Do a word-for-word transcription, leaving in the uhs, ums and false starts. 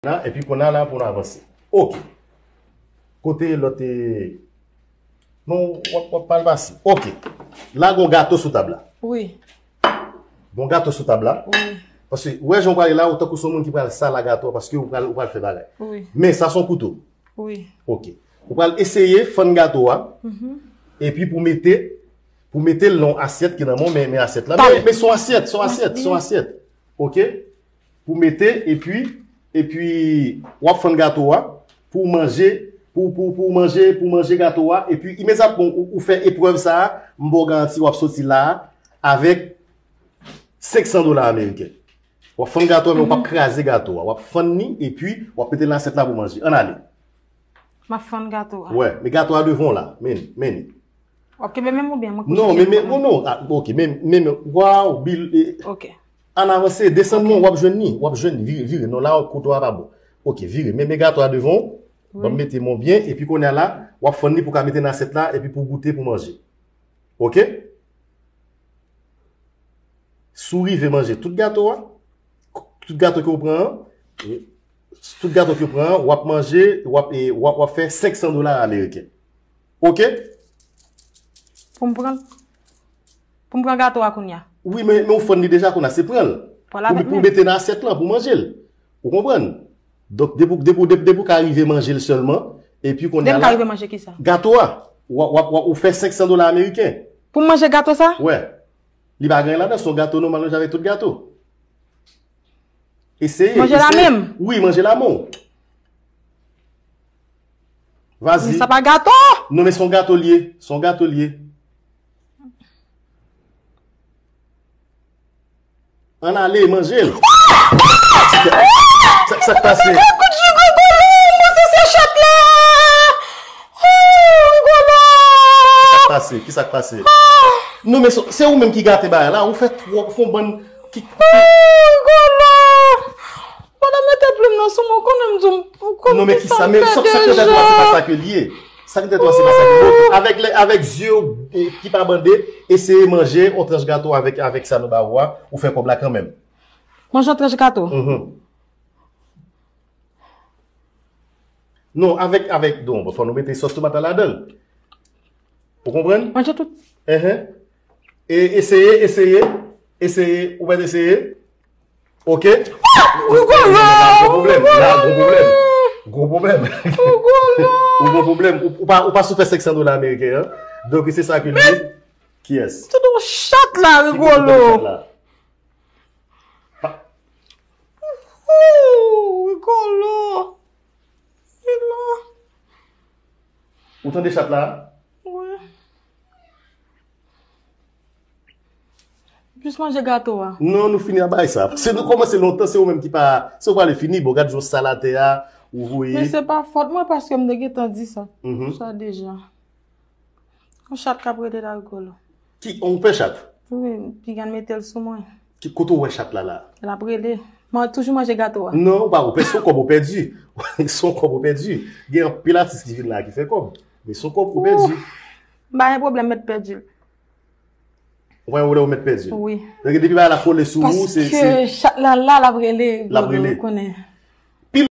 Nan, epi kounye a la pou n avanse. Ok. Kote lòt e... Non, w ap, w ap mal pase. Ok. La gon gato sou tab la. Wi. Gon gato sou tab la. Wi. Paske, wè jan w pale la, ou tankou se yon moun ki pral sal a gato a, paske ou pral, ou pral fè bagay. Wi. Men sa se yon kouto. Wi. Ok. Ou pral eseye fann gato a. Epi pou mete, pou mete l nan yon asyèt ki nan men w, men, men asyèt la. Men, men se yon asyèt, se yon asyèt, se yon asyèt. Ok? Pou mete, epi, epi w ap fann gato a, pou w manje, pou, pou, pou w manje, pou w manje gato a, epi imedyatman ou, ou fè eprèv sa a, m ba w garanti w ap soti la a avèk senk san dola ameriken. W ap fann gato a, men w p ap kraze gato a. W ap fann li, epi w ap mete l nan asyèt la pou w manje. Ann ale. M ap fann gato a. Wè, men gato a devan w la. Men, men li. W ap kenbe men m oubyen mwen Non, men, men, non, non. Ah, ok, men, men, men, waw, Bill, eh, Ok. Ann avanse, desann non, w ap jwenn li, w ap jwenn li, vire, vire. Non, la, kote w a pa bon. Ok, vire. Men, men gato a devan w, ban m mete men w byen, epi kounye a la, w ap fann li pou w ka mete nan asyèt la, epi pou w goute, pou w manje. Ok? Si w rive manje tout gato a, tout gato ke w pran an, e, tout gato ke w pran an, w ap manje, w ap, e, w ap, w ap fè senk san dola ameriken. Ok? Pou m pran l? Pou m pran gato a kounye a? Wi, men, men ou fann li deja kounye a, se pran l. Pran l avèk men. Pou mete nan asyèt lan, pou manje l. Ou konprann? Donk, depi, depi, depi, depi w ka rive manje l sèlman, epi kounye a la. Depi m ka rive manje kisa? Gato a. W ap, w ap, w ap, ou fè senk san dola ameriken. Pou m manje gato sa? Wè. Li pa gen ladan, se yon gato nòmal, jan avèk tout gato. Eseye. Manje la menm? Wi, manje la menm. Vas-y. Sa pa gato! Non, men se yon gato l ye. Se yon gato l ye. Ann ale, manje l. Sa, sa k pase? Kout jou Rigolo, mwen se se chat la. Oh, Rigolo. Sa k pase? Ki sa k pase? Non, men se, se ou menm ki gate bagay la. Ou fè twòp, fè yon bann ki... Oh, Rigolo. Madanm mete plim nan sou mwen, ou konnen m di w, ou konnen... Non, men ki sa, men sa k nan tèt ou a, se pa sa ke l ye. Sa k nan tèt ou a, se pa sa ke l ye. Avèk, avèk zye w, e, ki pa bande, eseye manje yon tranch gato avèk, avèk sa nou ba ou a, ou fè kòb la kanmenm. Manje yon tranch gato? Non, avèk, avèk, non, fò nou mete sòs tomat la ladan l. Ou konprann? Manje tout. Enhen. E eseye, eseye, eseye, ou mèt eseye. Ok? Rigolo! Gwo pwoblèm, la, gwo pwoblèm. Gwo pwoblèm. Ou gwo pwoblèm. Ou, ou pa, ou pa sou fè senk san dola ameriken an. Donk, se sa ke l ye. Kiyès? Tout yon chat la, Rigolo. Oh, Rigolo. Rigolo. Ou tande chat la? Wi. Jis manje gato a. Non, nou fini a bay sa. Se nou kòmanse lontan, se ou menm ki pa, se ou pale fini, bon, gad yon sal atè a, ou voye. Men se pa fòt mwen paske m te gentan di sa. Sa deja. Yon chat k ap rele la, Rigolo. Ki, ou pè chat? Wi, piga n mete l sou mwen. Ki, kote ou wè chat la la? L ap rele. Mwen toujou manje gato a. Non, ou pa, ou pè, se yon kòb ou pèdi. Se yon kòb ou pèdi. Gen anpil atis ki vin la ki fè kòb. Men se yon kòb ou pèdi. M pa gen pwoblèm mèt pèdi l. Ou pa gen pwoblèm ou mèt pèdi l? Wi. Donk, depi bagay la kole sou ou, se, se... Paske chat la la, l ap rele. L ap rele. Ou konnen.